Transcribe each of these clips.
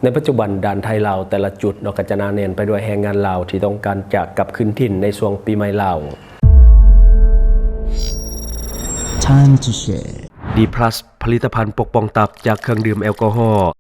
ໃນປັດຈຸບັນ ດ່ານໄທລາວແຕ່ລະຈຸດເນາະ ກໍຈະໜາແໜ້ນໄປດ້ວຍແຮງງານລາວທີ່ຕ້ອງການຈະກັບຄືນຖິ່ນໃນຊ່ວງປີໃໝ່ລາວ. Time to share. ດີພລັສ ຜະລິດຕະພັນປົກປ້ອງຕັບຈາກເຄື່ອງດື່ມແອລກໍຮໍ.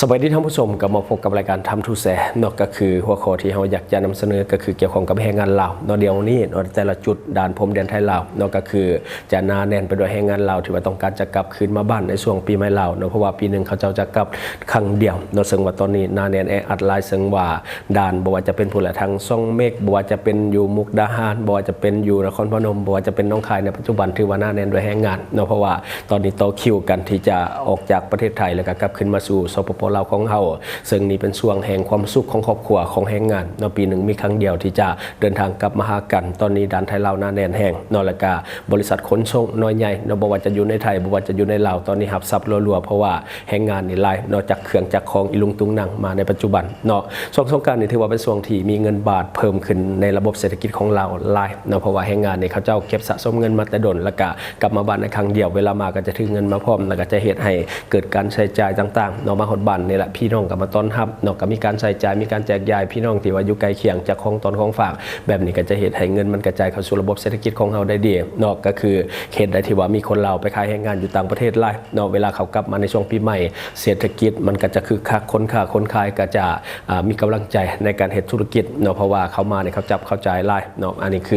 ສະບາຍດີທ່ານຜູ້ຊົມ, ກັບມາພົບກັບລາຍການ Time to Share ເນາະ, ກໍຄືຫົວຂໍ້ທີ່ເຮົາຢາກຈະນຳສະເໜີກໍຄືກ່ຽວຂ້ອງກັບແຮງງານລາວເນາະ. ດຽວນີ້ເນາະ ແຕ່ລະຈຸດດ່ານພົມແດນໄທລາວເນາະ ກໍຄືຈະໜາແໜ້ນໄປດ້ວຍແຮງງານລາວທີ່ວ່າຕ້ອງການຈະກັບຄືນມາບ້ານໃນຊ່ວງປີໃໝ່ລາວເນາະ, ເພາະວ່າປີໜຶ່ງເຂົາເຈົ້າຈະກັບຄັ້ງດຽວເນາະ. ເຊິ່ງວ່າຕອນນີ້ໜາແໜ້ນແອອັດຫຼາຍ, ເຊິ່ງວ່າດ່ານບໍ່ວ່າຈະເປັນພຸ້ນແຫຼະ ທາງຊ່ອງເມັກ, ບໍ່ວ່າຈະເປັນຢູ່ມຸກດາຫານ, ບໍ່ວ່າຈະເປັນຢູ່ນະຄອນພະນົມ, ບໍ່ວ່າຈະເປັນໜອງຄາຍ, ໃນປັດຈຸບັນຖືວ່າໜາແໜ້ນດ້ວຍແຮງງານເນາະ, ເພາະວ່າ ຕອນນີ້ຕໍ່ຄິວກັນທີ່ຈະອອກຈາກປະເທດໄທ ແລ້ວກໍກັບຄືນມາສູ່ ສປປ ລາວ ຂອງເຮົາ, ເຊິ່ງນີ້ເປັນຊ່ວງແຫ່ງຄວາມສຸກຂອງຄອບຄົວຂອງແຮງງານເນາະ, ປີໜຶ່ງມີຄັ້ງດຽວທີ່ຈະເດີນທາງກັບມາຫາກັນ. ຕອນນີ້ດ່ານໄທລາວໜາແໜ້ນແຮງເນາະ, ແລ້ວກໍບໍລິສັດຂົນສົ່ງນ້ອຍໃຫຍ່ເນາະ, ບໍ່ວ່າຈະຢູ່ໃນໄທ ບໍ່ວ່າຈະຢູ່ໃນລາວ, ຕອນນີ້ຮັບສັບລົວໆ ເພາະວ່າແຮງງານນີ້ຫຼາຍເນາະ, ຈາກເຄື່ອງຈັກຂອງອີລຸງຕຸງນັງມາໃນປັດຈຸບັນເນາະ. ຊ່ວງສົງການນີ້ຖືວ່າເປັນຊ່ວງທີ່ມີເງິນບາດເພີ່ມຂຶ້ນໃນລະບົບເສດຖະກິດຂອງລາວຫຼາຍເນາະ, ເພາະວ່າແຮງງານນີ້ເຂົາເຈົ້າເກັບສະສົມເງິນມາແຕ່ດົນ ແລ້ວກໍ ກັບມາບ້ານໃນຄັ້ງດຽວ, ເວລາມາກໍຈະຖືເງິນມາພ້ອມ ແລ້ວກໍຈະເຮັດໃຫ້ເກີດການໃຊ້ຈ່າຍຕ່າງໆເນາະ. ມາຮອດບ້ານນີ້ແຫຼະ ພີ່ນ້ອງກໍມາຕ້ອນຮັບເນາະ, ກໍມີການໃຊ້ຈ່າຍ ມີການແຈກຢາຍ, ພີ່ນ້ອງທີ່ວ່າຢູ່ໃກ້ຄຽງ ຈັກຂອງຕ້ອນຂອງຝາກ ແບບນີ້ກໍຈະເຮັດໃຫ້ເງິນມັນກະຈາຍເຂົ້າສູ່ລະບົບເສດຖະກິດຂອງເຮົາໄດ້ດີເນາະ. ກໍຄືເຂດໃດທີ່ວ່າມີຄົນລາວໄປຂາຍແຮງງານຢູ່ຕ່າງປະເທດຫຼາຍເນາະ, ເວລາເຂົາກັບມາໃນຊ່ວງປີໃໝ່ ເສດຖະກິດມັນກໍຈະຄຶກຄັກ, ຄົນຄ້າຄົນຂາຍກໍຈະ ອ່າ ມີກຳລັງໃຈໃນການເຮັດທຸລະກິດເນາະ, ເພາະວ່າເຂົາມານີ້ເຂົາຈັບເຂົາຈ່າຍຫຼາຍເນາະ. ອັນນີ້ຄື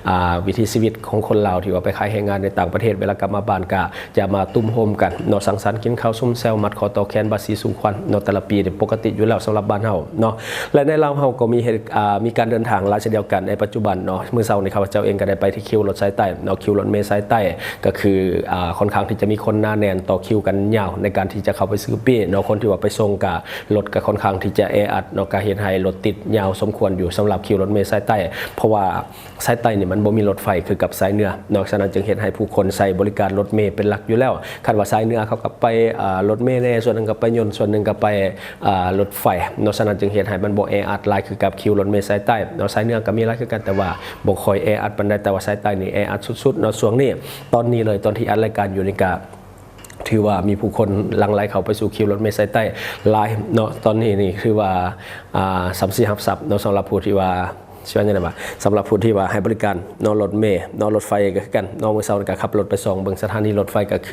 ອ່າ ວິຖີຊີວິດຂອງຄົນລາວທີ່ວ່າໄປຂາຍແຮງງານໃນຕ່າງປະເທດ, ເວລາກັບມາບ້ານກໍຈະມາຕຸ້ມໂຮມກັນເນາະ, ສັງສັນ ກິນເຂົ້າ ສຸມແຊວ ມັດຂໍ້ຕໍ່ແຂນ ບາດສີສູ່ຂວັນເນາະ, ແຕ່ລະປີນີ້ປົກກະຕິຢູ່ແລ້ວສຳລັບບ້ານເຮົາເນາະ. ແລະ ໃນລາວເຮົາກໍມີເຫດ ອ່າ ມີການເດີນທາງຫຼາຍເຊັ່ນດຽວກັນໃນປັດຈຸບັນເນາະ. ມື້ເຊົ້ານີ້ຂ້າພະເຈົ້າເອງກໍໄດ້ໄປທີ່ຄິວລົດສາຍໃຕ້ເນາະ, ຄິວລົດເມສາຍໃຕ້ ກໍຄື ອ່າ ຄ່ອນຂ້າງທີ່ຈະມີຄົນໜາແໜ້ນ, ຕໍ່ຄິວກັນຍາວໃນການທີ່ຈະເຂົ້າໄປຊື້ປີ້ເນາະ. ຄົນທີ່ວ່າໄປສົ່ງກໍ ລົດກໍຄ່ອນຂ້າງທີ່ຈະແອອັດເນາະ, ກໍເຮັດໃຫ້ລົດຕິດຍາວສົມຄວນຢູ່ສຳລັບຄິວລົດເມສາຍໃຕ້, ເພາະວ່າສາຍໃຕ້ນີ້ມັນບໍ່ມີລົດໄຟຄືກັບສາຍເໜືອເນາະ, ສະນັ້ນຈຶ່ງເຮັດໃຫ້ຜູ້ຄົນໃຊ້ບໍລິການລົດເມເປັນຫຼັກຢູ່ແລ້ວ. ຄັນວ່າສາຍເໜືອເຂົາກໍໄປ ອ່າ ລົດເມແດ່, ສ່ວນໜຶ່ງກໍໄປຍົນ, ສ່ວນໜຶ່ງກໍໄປ ອ່າ ລົດໄຟເນາະ, ສະນັ້ນຈຶ່ງເຮັດໃຫ້ມັນບໍ່ແອອັດຫຼາຍຄືກັບຄິວລົດເມສາຍໃຕ້ເນາະ. ສາຍເໜືອກໍມີຫຼາຍຄືກັນ ແຕ່ວ່າບໍ່ຄ່ອຍແອອັດປານໃດ, ແຕ່ວ່າສາຍໃຕ້ນີ້ແອອັດສຸດໆເນາະ. ຊ່ວງນີ້ ຕອນນີ້ເລີຍ ຕອນທີ່ອັດລາຍການຢູ່ນີ້ກໍ ຖືວ່າມີຜູ້ຄົນຫຼັ່ງໄຫຼເຂົ້າໄປສູ່ຄິວລົດເມສາຍໃຕ້ຫຼາຍເນາະ. ຕອນນີ້ນີ້ຖືວ່າ ອ່າ ສຳຊີຮັບຊັບເນາະ, ສຳລັບຜູ້ທີ່ວ່າ ຊິວ່າຈັ່ງໃດວະ ສຳລັບຜູ້ທີ່ວ່າໃຫ້ບໍລິການເນາະ ລົດເມເນາະ, ລົດໄຟກໍຄືກັນເນາະ. ມື້ເຊົ້ານີ້ກໍຂັບລົດໄປສ່ອງເບິ່ງສະຖານີລົດໄຟ, ກໍຄື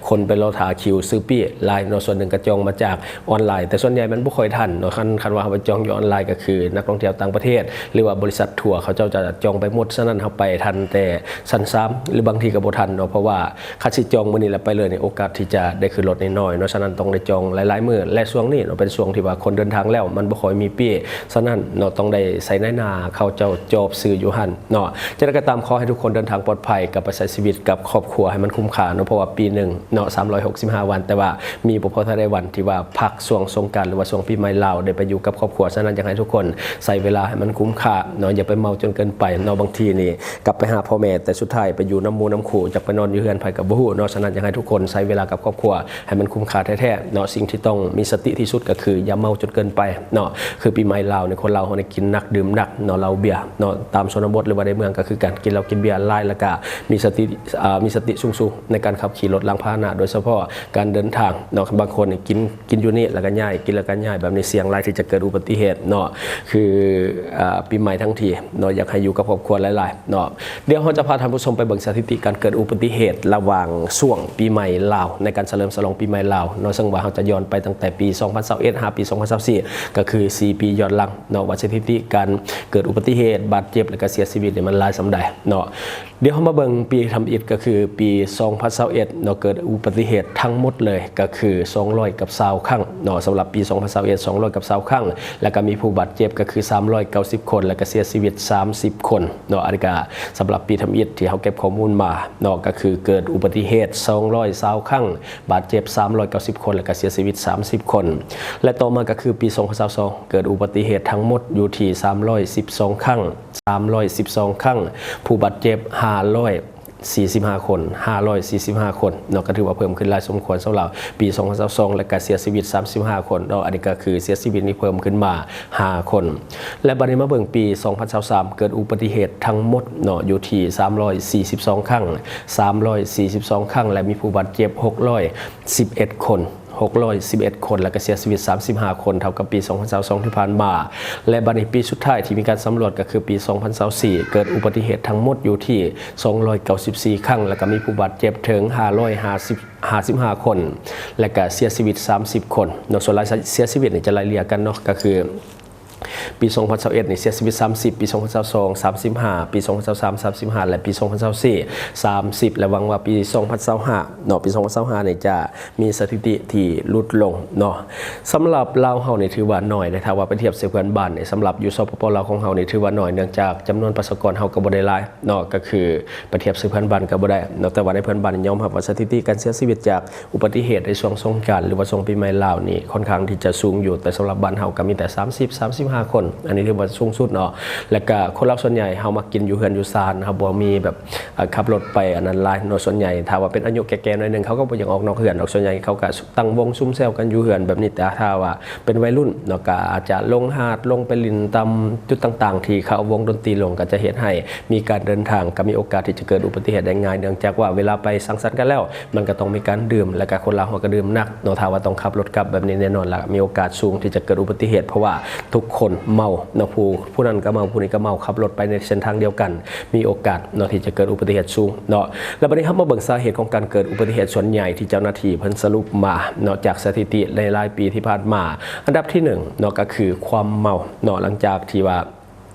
ຄົນໄປລໍຖ້າຄິວຊື້ປີ້ຫຼາຍເນາະ, ສ່ວນໜຶ່ງກໍຈອງມາຈາກອອນລາຍ ແຕ່ສ່ວນໃຫຍ່ມັນບໍ່ຄ່ອຍທັນເນາະ. ຄັນ ຄັນວ່າເຮົາໄປຈອງຢູ່ອອນລາຍ ກໍຄືນັກທ່ອງທ່ຽວຕ່າງປະເທດ ຫຼືວ່າບໍລິສັດທົວເຂົາເຈົ້າຈະຈອງໄປໝົດ, ສະນັ້ນເຮົາໄປທັນແຕ່ ຊັ້ນສາມ ຫຼືບາງທີກໍບໍ່ທັນເນາະ, ເພາະວ່າຄັນຊິຈອງມື້ນີ້ແລ້ວໄປເລີຍນີ້ ໂອກາດທີ່ຈະໄດ້ຂຶ້ນລົດນີ້ໜ້ອຍເນາະ, ສະນັ້ນຕ້ອງໄດ້ຈອງຫຼາຍໆມື້. ແລະ ຊ່ວງນີ້ເນາະ ເປັນຊ່ວງທີ່ວ່າຄົນເດີນທາງແລ້ວມັນບໍ່ຄ່ອຍມີປີ້, ສະນັ້ນເນາະ ຕ້ອງໄດ້ໃຊ້ນາຍໜ້າເຂົາເຈົ້າຈອບຊື້ຢູ່ຫັ້ນເນາະ. ຈັ່ງໃດກໍຕາມ ຂໍໃຫ້ທຸກຄົນເດີນທາງປອດໄພ, ກັບໄປໃຊ້ຊີວິດກັບຄອບຄົວໃຫ້ມັນຄຸ້ມຄ່າເນາະ, ເພາະວ່າປີໜຶ່ງເນາະ ສາມຮ້ອຍຫົກສິບຫ້າວັນ, ແຕ່ວ່າມີບໍ່ພໍເທົ່າໃດວັນທີ່ວ່າພັກຊ່ວງສົງການ ຫຼືວ່າຊ່ວງປີໃໝ່ລາວ ໄດ້ໄປຢູ່ກັບຄອບຄົວ. ສະນັ້ນ ຢາກໃຫ້ທຸກຄົນໃຊ້ເວລາໃຫ້ມັນຄຸ້ມຄ່າເນາະ, ຢ່າໄປເມົາຈົນເກີນໄປເນາະ. ບາງທີນີ້ ກັບໄປຫາພໍ່ແມ່ ແຕ່ສຸດທ້າຍໄປຢູ່ນຳໝູ່ນຳຄູ່, ຈັກໄປນອນຢູ່ເຮືອນໃຜກໍບໍ່ຮູ້ເນາະ. ສະນັ້ນ ຢາກໃຫ້ທຸກຄົນໃຊ້ເວລາກັບຄອບຄົວໃຫ້ມັນຄຸ້ມຄ່າແທ້ໆເນາະ. ສິ່ງທີ່ຕ້ອງມີສະຕິທີ່ສຸດກໍຄືຢ່າເມົາຈົນເກີນໄປເນາະ. ຄືປີໃໝ່ລາວນີ້ ຄົນລາວເຮົານີ້ກິນໜັກ ດື່ມໜັກເນາະ, ເຫຼົ້າເບຍເນາະ. ຕາມຊົນນະບົດ ຫຼືວ່າໃນເມືອງກໍຄືກັນ, ກິນເຫຼົ້າກິນເບຍຫຼາຍ ແລ້ວກໍມີສະຕິ ອ່າ ມີສະຕິສູງໆໃນການຂັບຂີ່ລົດລາງພາຫະນະ, ໂດຍສະເພາະການເດີນທາງເນາະ. ບາງຄົນນີ້ກິນ ກິນຢູ່ນີ້ແລ້ວກໍຍ້າຍ, ກິນແລ້ວກໍຍ້າຍ, ແບບນີ້ສ່ຽງຫຼາຍທີ່ຈະເກີດອຸບັດຕິເຫດເນາະ. ຄື ອ່າ ປີໃໝ່ທັງທີເນາະ ຢາກໃຫ້ຢູ່ກັບຄອບຄົວຫຼາຍໆເນາະ. ດຽວເຮົາຈະພາທ່ານຜູ້ຊົມໄປເບິ່ງສະຖິຕິການເກີດອຸບັດຕິເຫດລະຫວ່າງຊ່ວງປີໃໝ່ລາວ ໃນການສະເຫຼີມສະຫຼອງປີໃໝ່ລາວເນາະ, ເຊິ່ງວ່າເຮົາຈະຍ້ອນໄປຕັ້ງແຕ່ປີສອງພັນຊາວເອັດ ຫາປີສອງພັນຊາວສີ່ ກໍຄືສີ່ປີຍ້ອນຫຼັງເນາະ, ວ່າສະຖິຕິການເກີດອຸບັດຕິເຫດ, ບາດເຈັບ ແລະ ກະເສຍຊີວິດນີ້ມັນຫຼາຍສ່ຳໃດເນາະ. ດຽວເຮົາມາເບິ່ງປີທຳອິດ ກໍຄືປີສອງພັນຊາວເອັດເນາະ, ເກີດອຸບັດຕິເຫດທັງໝົດເລີຍກໍຄືສອງຮ້ອຍກັບຊາວຄັ້ງເນາະ. ສຳລັບປີສອງພັນຊາວເອັດ ສອງຮ້ອຍກັບຊາວຄັ້ງ, ແລ້ວກໍມີຜູ້ບາດເຈັບກໍຄືສາມຮ້ອຍເກົ້າສິບຄົນ ແລ້ວກໍເສຍຊີວິດສາມສິບຄົນເນາະ. ອັນນີ້ກໍສຳລັບປີທຳອິດທີ່ເຮົາເກັບຂໍ້ມູນມາເນາະ, ກໍຄືເກີດອຸບັດຕິເຫດສອງຮ້ອຍຊາວຄັ້ງ, ບາດເຈັບສາມຮ້ອຍເກົ້າສິບຄົນ ແລ້ວກໍເສຍຊີວິດສາມສິບຄົນ. ແລະ ຕໍ່ມາກໍຄືປີສອງພັນຊາວສອງ ເກີດອຸບັດຕິເຫດທັງໝົດຢູ່ທີ່ສາມຮ້ອຍສິບສອງຄັ້ງ, ສາມຮ້ອຍສິບສອງຄັ້ງ, ຜູ້ບາດເຈັບຫ້າຮ້ອຍ ສີ່ສິບຫ້າຄົນ ຫ້າຮ້ອຍສີ່ສິບຫ້າຄົນເນາະ ກໍຖືວ່າເພີ່ມຂຶ້ນຫຼາຍສົມຄວນສຳລັບປີສອງພັນຊາວສອງ ແລະ ກໍເສຍຊີວິດສາມສິບຫ້າຄົນເນາະ ອັນນີ້ກໍຄືເສຍຊີວິດນີ້ເພີ່ມຂຶ້ນມາຫ້າຄົນ ແລະ ບັດນີ້ມາເບິ່ງປີສອງພັນຊາວສາມ ເກີດອຸບັດຕິເຫດທັງໝົດເນາະ ຢູ່ທີ່ສາມຮ້ອຍສີ່ສິບສອງຄັ້ງ ສາມຮ້ອຍສີ່ສິບສອງຄັ້ງ ແລະ ມີຜູ້ບາດເຈັບຫົກຮ້ອຍສິບເອັດຄົນ ຫົກຮ້ອຍສິບເອັດຄົນ ແລະ ກໍເສຍຊີວິດສາມສິບຫ້າຄົນ ເທົ່າກັບປີສອງພັນຊາວສອງທີ່ຜ່ານມາ ແລະ ບັດນີ້ປີສຸດທ້າຍທີ່ມີການສຳຫຼວດກໍຄືປີສອງພັນຊາວສີ່ ເກີດອຸບັດຕິເຫດທັງໝົດຢູ່ທີ່ສອງຮ້ອຍເກົ້າສິບສີ່ຄັ້ງ ແລະ ກໍມີຜູ້ບາດເຈັບເຖິງຫ້າຮ້ອຍຫ້າສິບ ຫ້າສິບຫ້າຄົນ ແລະ ກໍເສຍຊີວິດສາມສິບຄົນເນາະ ສ່ວນຫຼາຍເສຍຊີວິດນີ້ຈະໄລ່ເລ່ຍກັນເນາະ ກໍຄື ປີສອງພັນຊາວເອັດນີ້ເສຍຊີວິດສາມສິບ ປີສອງພັນຊາວສອງ ສາມສິບຫ້າ ປີສອງພັນຊາວສາມ ສາມສິບຫ້າ ແລະ ປີສອງພັນຊາວສີ່ ສາມສິບ ແລະ ຫວັງວ່າປີສອງພັນຊາວຫ້າເນາະ ປີສອງພັນຊາວຫ້ານີ້ຈະມີສະຖິຕິທີ່ຫຼຸດລົງເນາະ ສຳລັບລາວເຮົານີ້ຖືວ່າໜ້ອຍເດ້ ຖ້າວ່າໄປທຽບໃສ່ເພື່ອນບ້ານນີ້ ສຳລັບຢູ່ ສປປ ລາວ ຂອງເຮົານີ້ຖືວ່າໜ້ອຍ ເນື່ອງຈາກຈຳນວນປະຊາກອນເຮົາກໍບໍ່ໄດ້ຫຼາຍເນາະ ກໍຄືໄປທຽບໃສ່ເພື່ອນບ້ານກໍບໍ່ໄດ້ເນາະ ແຕ່ວ່າໃນເພື່ອນບ້ານນີ້ຍອມຮັບວ່າສະຖິຕິການເສຍຊີວິດຈາກ ອຸບັດຕິເຫດໃນຊ່ວງສົງການ ຫຼືວ່າຊ່ວງປີໃໝ່ລາວນີ້ ຂ້ອນຂ້າງທີ່ຈະສູງຢູ່ ແຕ່ສຳລັບບ້ານເຮົາກໍມີແຕ່ສາມສິບ ສາມສິບຫ້າຄົນ ອັນນີ້ຖືວ່າສູງສຸດເນາະ ແລ້ວກໍຄົນລາວສ່ວນໃຫຍ່ເຮົາມັກກິນຢູ່ເຮືອນຢູ່ຊານ ເຮົາບໍ່ມີແບບ ເອີ ຂັບລົດໄປອັນນັ້ນຫຼາຍເນາະ ສ່ວນໃຫຍ່ຖ້າວ່າເປັນອາຍຸແກ່ໆໜ້ອຍໜຶ່ງ ເຂົາກໍບໍ່ຢາກອອກນອກເຮືອນດອກ ສ່ວນໃຫຍ່ເຂົາກໍຕັ້ງວົງຊຸມແຊວກັນຢູ່ເຮືອນແບບນີ້ ແຕ່ຖ້າວ່າເປັນໄວລຸ້ນເນາະ ກໍອາດຈະລົງຫາດ ລົງໄປຫຼິ້ນຕາມຈຸດຕ່າງໆ ທີ່ເຂົາເອົາວົງດົນຕີລົງ ກໍຈະເຮັດໃຫ້ມີການເດີນທາງ ກໍມີໂອກາດທີ່ຈະເກີດອຸບັດຕິເຫດໄດ້ງ່າຍ ເນື່ອງຈາກວ່າເວລາໄປສັງສັນກັນແລ້ວ ມັນກໍຕ້ອງມີການດື່ມ ແລະກະຄົນລາວເຮົາກໍດື່ມໜັກເນາະ ຖ້າວ່າຕ້ອງຂັບລົດກັບແບບນີ້ ແນ່ນອນລະມີໂອກາດສູງທີ່ຈະເກີດອຸບັດຕິເຫດ ເພາະວ່າທຸກຄົນເມົາເນາະ ຜູ້ ຜູ້ນັ້ນກໍເມົາ ຜູ້ນີ້ກໍເມົາ ຂັບລົດໄປໃນເສັ້ນທາງດຽວກັນ ມີໂອກາດເນາະທີ່ຈະເກີດອຸບັດຕິເຫດສູງເນາະ ແລ້ວບັດນີ້ເຮົາມາເບິ່ງສາເຫດຂອງການເກີດອຸບັດຕິເຫດສ່ວນໃຫຍ່ທີ່ເຈົ້າໜ້າທີ່ເພິ່ນສະຫຼຸບມາເນາະ ຈາກສະຖິຕິໃນຫຼາຍປີທີ່ຜ່ານມາ ອັນດັບທີໜຶ່ງເນາະ ກໍຄືຄວາມເມົາເນາະ ຫຼັງຈາກທີ່ວ່າ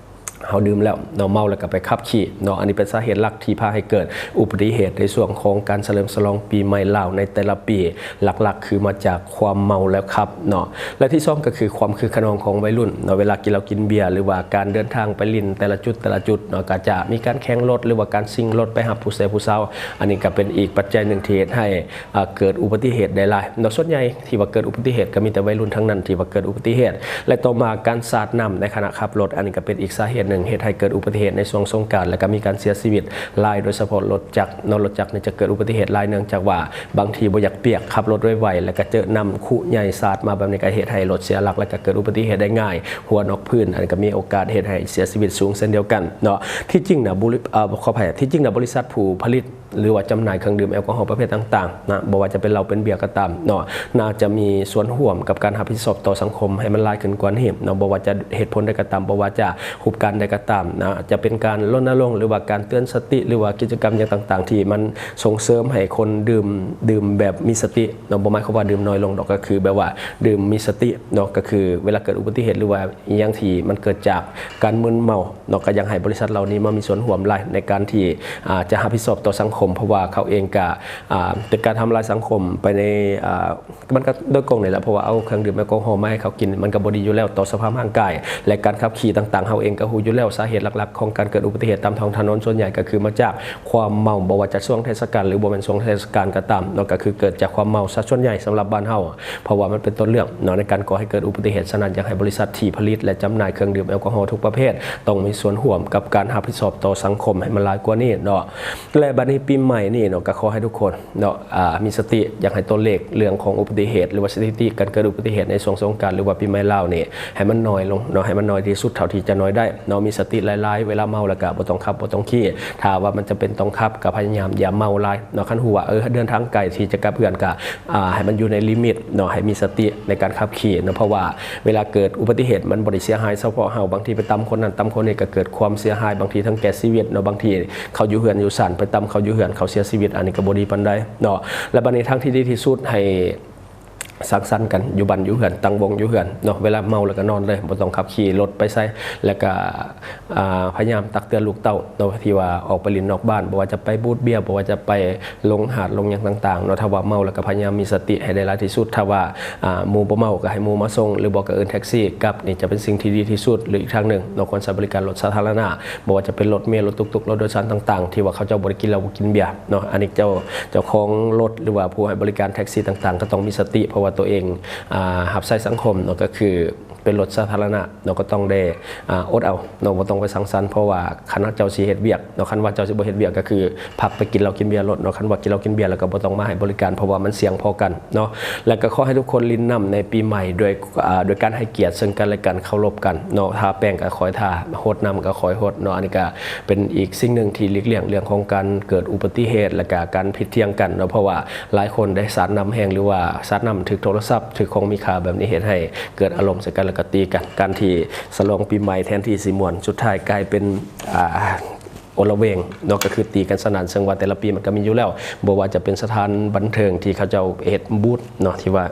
ເຮົາດື່ມແລ້ວເນາະ ເມົາແລ້ວກໍໄປຂັບຂີ່ເນາະ ອັນນີ້ເປັນສາເຫດຫຼັກທີ່ພາໃຫ້ເກີດອຸບັດຕິເຫດໃນຊ່ວງຂອງການສະເຫຼີມສະຫຼອງປີໃໝ່ລາວໃນແຕ່ລະປີ ຫຼັກໆຄືມາຈາກຄວາມເມົາແລ້ວຂັບເນາະ ແລະທີສອງກໍຄືຄວາມคึກຂະນອງຂອງໄວລຸ້ນເນາະ ເວລາກິນເຫຼົ້າກິນເບຍ ຫຼືວ່າການເດີນທາງໄປຫຼິ້ນແຕ່ລະຈຸດແຕ່ລະຈຸດເນາະ ກໍຈະມີການແຂ່ງລົດ ຫຼືວ່າການຊິງລົດໄປຮັບຜູ້ແຊຜູ້ສາວ ອັນນີ້ກໍເປັນອີກປັດໄຈໜຶ່ງທີ່ເຮັດໃຫ້ ອ່າ ເກີດອຸບັດຕິເຫດໄດ້ຫຼາຍເນາະ ສ່ວນໃຫຍ່ທີ່ວ່າເກີດອຸບັດຕິເຫດກໍມີແຕ່ໄວລຸ້ນທັງນັ້ນທີ່ວ່າເກີດອຸບັດຕິເຫດ ແລະຕໍ່ມາການສາດນ້ຳໃນຂະນະຂັບລົດ ອັນນີ້ກໍເປັນອີກສາເຫດໜຶ່ງເຮັດໃຫ້ເກີດອຸບັດຕິເຫດໃນຊ່ວງສົງການ ແລ້ວກໍມີການເສຍຊີວິດຫຼາຍ ໂດຍສະເພາະລົດຈັກເນາະ ລົດຈັກນີ້ຈະເກີດອຸບັດຕິເຫດຫຼາຍ ເນື່ອງຈາກວ່າບາງທີບໍ່ຢາກປຽກ ຂັບລົດໄວໆ ແລ້ວກໍເຈີນ້ຳຄຸໃຫຍ່ສາດມາແບບນີ້ ກໍເຮັດໃຫ້ລົດເສຍຫຼັກ ແລ້ວກໍເກີດອຸບັດຕິເຫດໄດ້ງ່າຍ ຫົວນອກພື້ນ ອັນນີ້ກໍມີໂອກາດເຮັດໃຫ້ເສຍຊີວິດສູງເຊັ່ນດຽວກັນເນາະ ທີ່ຈິງນະ ບໍລິ ເອີ ຂໍອະໄພ ທີ່ຈິງນະ ບໍລິສັດຜູ້ຜະລິດ ຫຼືວ່າຈຳໜ່າຍເຄື່ອງດື່ມແອລກໍຮໍປະເພດຕ່າງໆນະ ບໍ່ວ່າຈະເປັນເຫຼົ້າເປັນເບຍກໍຕາມເນາະ ໜ້າຈະມີສ່ວນຮ່ວມກັບການຮັບຜິດຊອບຕໍ່ສັງຄົມໃຫ້ມັນຫຼາຍຂຶ້ນກວ່ານີ້ເນາະ ບໍ່ວ່າຈະເຫດຜົນໃດກໍຕາມ ບໍ່ວ່າຈະຮູບການໃດກໍຕາມນະ ຈະເປັນການລົນນະລົງ ຫຼືວ່າການເຕືອນສະຕິ ຫຼືວ່າກິດຈະກຳຫຍັງຕ່າງໆ ທີ່ມັນສົ່ງເສີມໃຫ້ຄົນດື່ມ ດື່ມແບບມີສະຕິເນາະ ບໍ່ໝາຍຄວາມວ່າດື່ມນ້ອຍລົງດອກ ກໍຄືແບບວ່າດື່ມມີສະຕິເນາະ ກໍຄືເວລາເກີດອຸບັດຕິເຫດ ຫຼືວ່າ ອີ່ຫຍັງທີ່ມັນເກີດຈາກການມຶນເມົາເນາະ ກໍຢາກໃຫ້ບໍລິສັດເຫຼົ່ານີ້ມາມີສ່ວນຮ່ວມຫຼາຍໃນການທີ່ ອ່າ ຈະຮັບຜິດຊອບຕໍ່ສັງຄົມ ເພາະວ່າເຂົາເອງກະ ອ່າ ເປັນການທຳລາຍສັງຄົມໄປໃນ ອ່າ ມັນກໍໂດຍກົງນີ້ແຫຼະ ເພາະວ່າເອົາເຄື່ອງດື່ມແອລກໍຮໍມາໃຫ້ເຂົາກິນ ມັນກໍບໍ່ດີຢູ່ແລ້ວຕໍ່ສະພາບຮ່າງກາຍ ແລະການຂັບຂີ່ຕ່າງໆ ເຮົາເອງກໍຮູ້ຢູ່ແລ້ວ ສາເຫດຫຼັກໆຂອງການເກີດອຸບັດຕິເຫດຕາມທ້ອງຖະໜົນສ່ວນໃຫຍ່ກໍຄືມາຈາກຄວາມເມົາ ບໍ່ວ່າຈະຊ່ວງເທດສະການ ຫຼືບໍ່ແມ່ນຊ່ວງເທດສະການກໍຕາມເນາະ ກໍຄືເກີດຈາກຄວາມເມົາຊະສ່ວນໃຫຍ່ສຳລັບບ້ານເຮົາ ເພາະວ່າມັນເປັນຕົ້ນເລື່ອງເນາະ ໃນການກໍ່ໃຫ້ເກີດອຸບັດຕິເຫດ ສະນັ້ນ ຢາກໃຫ້ບໍລິສັດທີ່ຜະລິດ ແລະ ຈຳໜ່າຍເຄື່ອງດື່ມແອລກໍຮໍທຸກປະເພດ ຕ້ອງມີສ່ວນຮ່ວມກັບການຮັບຜິດຊອບຕໍ່ສັງຄົມໃຫ້ມັນຫຼາຍກວ່ານີ້ເນາະ ແລະ ບັດນີ້ປີໃໝ່ນີ້ເນາະ ກໍຂໍໃຫ້ທຸກຄົນເນາະ ອ່າ ມີສະຕິ ຢາກໃຫ້ຕົວເລກເລື່ອງຂອງອຸບັດຕິເຫດ ຫຼືວ່າສະຖິຕິການເກີດອຸບັດຕິເຫດໃນຊ່ວງສົງການ ຫຼືວ່າປີໃໝ່ລາວນີ້ ໃຫ້ມັນໜ້ອຍລົງເນາະ ໃຫ້ມັນໜ້ອຍທີ່ສຸດເທົ່າທີ່ຈະໜ້ອຍໄດ້ເນາະ ມີສະຕິຫຼາຍໆ ເວລາເມົາແລ້ວກໍບໍ່ຕ້ອງຂັບ ບໍ່ຕ້ອງຂີ່ ຖ້າວ່າມັນຈຳເປັນຕ້ອງຂັບ ກໍພະຍາຍາມຢ່າເມົາຫຼາຍເນາະ ຄັນຮູ້ວ່າ ເອີ ເດີນທາງໄກທີ່ຈະກັບເຮືອນກໍ ອ່າ ໃຫ້ມັນຢູ່ໃນລິມິດເນາະ ໃຫ້ມີສະຕິໃນການຂັບຂີ່ເນາະ ເພາະວ່າເວລາເກີດອຸບັດຕິເຫດ ມັນບໍ່ໄດ້ເສຍຫາຍສະເພາະເຮົາ ບາງທີໄປຕຳຄົນນັ້ນຕຳຄົນນີ້ ກໍເກີດຄວາມເສຍຫາຍ ບາງທີເຖິງແກ່ຊີວິດເນາະ ບາງທີເຂົາຢູ່ເຮືອນຢູ່ຊານ ໄປຕຳເຂົາຢູ່ເຮືອນ ເຂົາເສຍຊີວິດ ອັນນີ້ກໍບໍ່ດີປານໃດເນາະ ແລະ ບັດນີ້ທາງທີ່ດີທີ່ສຸດໃຫ້ ສັງສັນກັນຢູ່ບ້ານຢູ່ເຮືອນ ຕັ້ງວົງຢູ່ເຮືອນເນາະ ເວລາເມົາແລ້ວກໍນອນເລີຍ ບໍ່ຕ້ອງຂັບຂີ່ລົດໄປໃສ ແລ້ວກໍ ອ່າ ພະຍາຍາມຕັກເຕືອນລູກເຕົ້າເນາະ ທີ່ວ່າອອກໄປຫຼິ້ນນອກບ້ານ ບໍ່ວ່າຈະໄປບູດເບຍ ບໍ່ວ່າຈະໄປລົງຫາດລົງຫຍັງຕ່າງໆເນາະ ຖ້າວ່າເມົາແລ້ວກໍພະຍາຍາມມີສະຕິໃຫ້ໄດ້ຫຼາຍທີ່ສຸດ ຖ້າວ່າ ອ່າ ໝູ່ບໍ່ເມົາກໍໃຫ້ໝູ່ມາສົ່ງ ຫຼືບໍ່ກໍເອີ້ນແທັກຊີກັບ ນີ້ຈະເປັນສິ່ງທີ່ດີທີ່ສຸດ ຫຼືອີກທາງໜຶ່ງເນາະ ຄວນໃຊ້ບໍລິການລົດສາທາລະນະ ບໍ່ວ່າຈະເປັນລົດເມ ລົດຕຸກຕຸກ ລົດໂດຍສານຕ່າງໆ ທີ່ວ່າເຂົາເຈົ້າບໍ່ໄດ້ກິນເຫຼົ້າບໍ່ກິນເບຍເນາະ ອັນນີ້ເຈົ້າ ເຈົ້າຂອງລົດ ຫຼືວ່າຜູ້ໃຫ້ບໍລິການແທັກຊີຕ່າງໆ ກໍຕ້ອງມີສະຕິ ເພາະວ່າ ຕົວເອງ ອາ ຮັບໃຊ້ສັງຄົມເນາະ ກໍຄືເປັນລົດສາທາລະນະເນາະ ກໍຕ້ອງໄດ້ ອາ ອົດເອົາເນາະ ບໍ່ຕ້ອງໄປສັງສັນ ເພາະວ່າຄັນເຈົ້າຊິເຮັດວຽກເນາະ ຄັນວ່າເຈົ້າຊິບໍ່ເຮັດວຽກ ກໍຄືພັກໄປກິນເຫຼົ້າກິນເບຍໂລດເນາະ ຄັນວ່າກິນເຫຼົ້າກິນເບຍແລ້ວກໍບໍ່ຕ້ອງມາໃຫ້ບໍລິການ ເພາະວ່າມັນສ່ຽງພໍກັນເນາະ ແລ້ວກໍຂໍໃຫ້ທຸກຄົນຫຼິ້ນນ້ຳໃນປີໃໝ່ດ້ວຍ ອາ ໂດຍການໃຫ້ກຽດເຊິ່ງກັນແລະກັນ ເຄົາລົບກັນເນາະ ທາແປ້ງກໍຄ່ອຍທາ ຫົດນ້ຳກໍຄ່ອຍຫົດເນາະ ອັນນີ້ກໍເປັນອີກສິ່ງໜຶ່ງທີ່ຫຼີກລ່ຽງເລື່ອງຂອງການເກີດອຸບັດຕິເຫດ ແລະກະການຜິດຖຽງກັນເນາະ ເພາະວ່າ ຫຼາຍຄົນໄດ້ສາດນ້ຳແຮງ ຫຼືວ່າສາດນ້ຳຖືກໂທລະສັບ ຖືກຂອງມີຄ່າແບບນີ້ ເຮັດໃຫ້ເກີດອາລົມໃສ່ກັນ ແລ້ວກໍຕີກັນ. ການທີ່ສະຫຼອງປີໃໝ່ແທນທີ່ຊິມ່ວນ ສຸດທ້າຍກາຍເປັນ ອາ ໂອລະເວງເນາະ ກໍຄືຕີກັນສະນັ້ນ ເຊິ່ງວ່າແຕ່ລະປີມັນກໍມີຢູ່ແລ້ວ ບໍ່ວ່າຈະເປັນສະຖານບັນເທີງທີ່ເຂົາເຈົ້າເຮັດບູດເນາະ ທີ່ວ່າ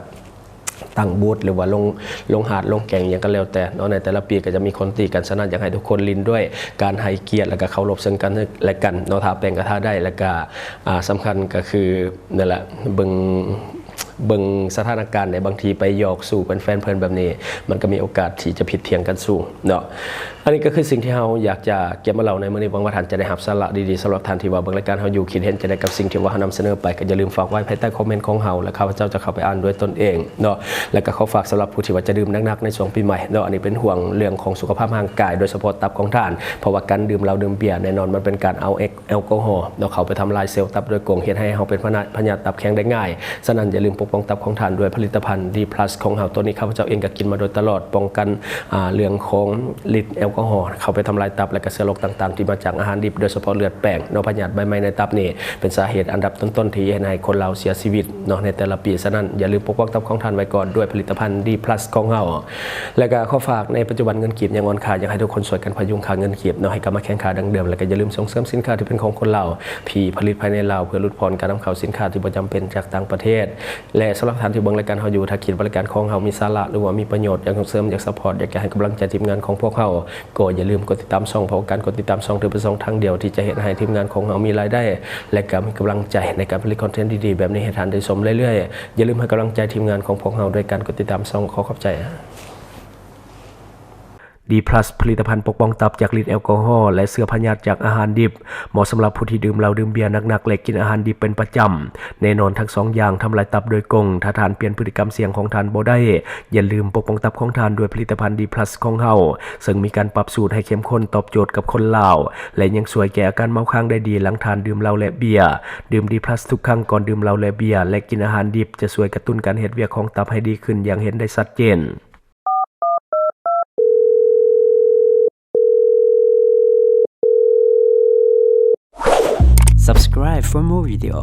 ຕັ້ງບູດ ຫຼືວ່າລົງ ລົງຫາດລົງແກ່ງຫຍັງກໍແລ້ວແຕ່ເນາະ ໃນແຕ່ລະປີກໍຈະມີຄົນຕີກັນ. ສະນັ້ນ ຢາກໃຫ້ທຸກຄົນຫຼິ້ນດ້ວຍການໃຫ້ກຽດ ແລ້ວກໍເຄົາລົບເຊິ່ງກັນແລະກັນເນາະ ທາແປ້ງກໍທາໄດ້ ແລ້ວກໍ ອາ ສຳຄັນກໍຄື ນັ້ນແຫຼະ ເບິ່ງ ເບິ່ງສະຖານະການເດ້ ບາງທີໄປຫຍອກສູ້ເປັນແຟນເພິ່ນແບບນີ້ ມັນກໍມີໂອກາດທີ່ຈະຜິດຖຽງກັນສູງເນາະ. ອັນນີ້ກໍຄືສິ່ງທີ່ເຮົາຢາກຈະເກັບມາເລົ່າໃນມື້ນີ້ ຫວັງວ່າທ່ານຈະໄດ້ຮັບສາລະດີໆ. ສຳລັບທ່ານທີ່ວ່າເບິ່ງລາຍການເຮົາຢູ່ ຄິດເຫັນຈັ່ງໃດກັບສິ່ງທີ່ວ່າເຮົານຳສະເໜີໄປ ກໍຢ່າລືມຝາກໄວ້ພາຍໃຕ້ຄອມເມັນຂອງເຮົາ ແລະ ຂ້າພະເຈົ້າຈະເຂົ້າໄປອ່ານດ້ວຍຕົນເອງເນາະ. ແລະ ກໍຂໍຝາກສຳລັບຜູ້ທີ່ວ່າຈະດື່ມໜັກໆໃນຊ່ວງປີໃໝ່ເນາະ ອັນນີ້ເປັນຫ່ວງເລື່ອງຂອງສຸຂະພາບຮ່າງກາຍ ໂດຍສະເພາະຕັບຂອງທ່ານ ເພາະວ່າການດື່ມເຫຼົ້າດື່ມເບຍ ແນ່ນອນມັນເປັນການເອົາແອລ ແອລກໍຮໍເນາະ ເຂົ້າໄປທຳລາຍເຊວຕັບໂດຍກົງ ເຮັດໃຫ້ເຮົາເປັນພະຍາດ ພະຍາດຕັບແຂງໄດ້ງ່າຍ. ສະນັ້ນ ຢ່າລືມປົກປ້ອງຕັບຂອງທ່ານດ້ວຍຜະລິດຕະພັນ ດີພລັສ ຂອງເຮົາ. ໂຕນີ້ຂ້າພະເຈົ້າເອງກໍກິນມາໂດຍຕະຫຼອດ ປ້ອງກັນ ອາ ເລື່ອງຂອງລິດແອລກໍຮໍເຂົ້າໄປທຳລາຍຕັບ ແລະ ກໍເຊື້ອໂລກຕ່າງໆທີ່ມາຈາກອາຫານດິບ ໂດຍສະເພາະເລືອດແປ້ງເນາະ. ພະຍາດໃບໄມ້ໃນຕັບນີ້ເປັນສາເຫດອັນດັບຕົ້ນໆທີ່ເຮັດໃຫ້ຄົນລາວເສຍຊີວິດເນາະ ໃນແຕ່ລະປີ. ສະນັ້ນ ຢ່າລືມປົກປ້ອງຕັບຂອງທ່ານໄວ້ກ່ອນດ້ວຍຜະລິດຕະພັນ ດີພລັສ ຂອງເຮົາ. ແລະກະຂໍຝາກໃນປັດຈຸບັນເງິນກີບຍັງອ່ອນຄ່າ ຢາກໃຫ້ທຸກຄົນຊ່ວຍກັນພະຍຸງຄ່າເງິນກີບເນາະ ໃຫ້ກັບມາແຂງຄ່າດັ່ງເດີມ ແລະກະຢ່າລືມສົ່ງເສີມສິນຄ້າທີ່ເປັນຂອງຄົນລາວ ທີ່ຜະລິດພາຍໃນລາວ ເພື່ອຫຼຸດຜ່ອນການນຳເຂົ້າສິນຄ້າທີ່ບໍ່ຈຳເປັນຈາກຕ່າງປະເທດ. ແລະສຳລັບທ່ານທີ່ເບິ່ງລາຍການເຮົາຢູ່ ຖ້າຄິດວ່າລາຍການຂອງເຮົາມີສາລະ ຫຼືວ່າມີປະໂຫຍດ ຢາກສົ່ງເສີມ ຢາກຊັບພອດ ຢາກຈະໃຫ້ກຳລັງໃຈທີມງານຂອງພວກເຮົາ ກໍຢ່າລືມກົດຕິດຕາມຊ່ອງ ເພາະວ່າການກົດຕິດຕາມຊ່ອງຖືເປັນຊ່ອງທາງດຽວທີ່ຈະເຮັດໃຫ້ທີມງານຂອງເຮົາມີລາຍໄດ້ ແລະກະມີກຳລັງໃຈໃນການຜະລິດຄອນເທັນດີໆແບບນີ້ໃຫ້ທ່ານໄດ້ຊົມເລື້ອຍໆ. ຢ່າລືມໃຫ້ກຳລັງໃຈທີມງານຂອງພວກເຮົາດ້ວຍການກົດຕິດຕາມຊ່ອງ. ຂໍຂອບໃຈ. ດີພລັສ ຜະລິດຕະພັນປົກປ້ອງຕັບຈາກລິດແອລກໍຮໍ ແລະ ເຊື້ອພະຍາດຈາກອາຫານດິບ ເໝາະສຳລັບຜູ້ທີ່ດື່ມເຫຼົ້າດື່ມເບຍໜັກໆ ແລະ ກິນອາຫານດິບເປັນປະຈຳ. ແນ່ນອນທັງສອງຢ່າງທຳລາຍຕັບໂດຍກົງ. ຖ້າທ່ານປ່ຽນພຶດຕິກຳສ່ຽງຂອງທ່ານບໍ່ໄດ້, ຢ່າລືມປົກປ້ອງຕັບຂອງທ່ານດ້ວຍຜະລິດຕະພັນ ດີພລັສ ຂອງເຮົາ, ເຊິ່ງມີການປັບສູດໃຫ້ເຂັ້ມຂຸ້ນຕອບໂຈດກັບຄົນລາວ ແລະ ຍັງຊ່ວຍແກ້ອາການເມົາຄ້າງໄດ້ດີຫຼັງທ່ານດື່ມເຫຼົ້າ ແລະ ເບຍ. ດື່ມ ດີພລັສ ທຸກຄັ້ງກ່ອນດື່ມເຫຼົ້າ ແລະ ເບຍ ແລະ ກິນອາຫານດິບ ຈະຊ່ວຍກະຕຸ້ນການເຮັດວຽກຂອງຕັບໃຫ້ດີຂຶ້ນຢ່າງເຫັນໄດ້ຊັດເຈນ. Subscribe for more video.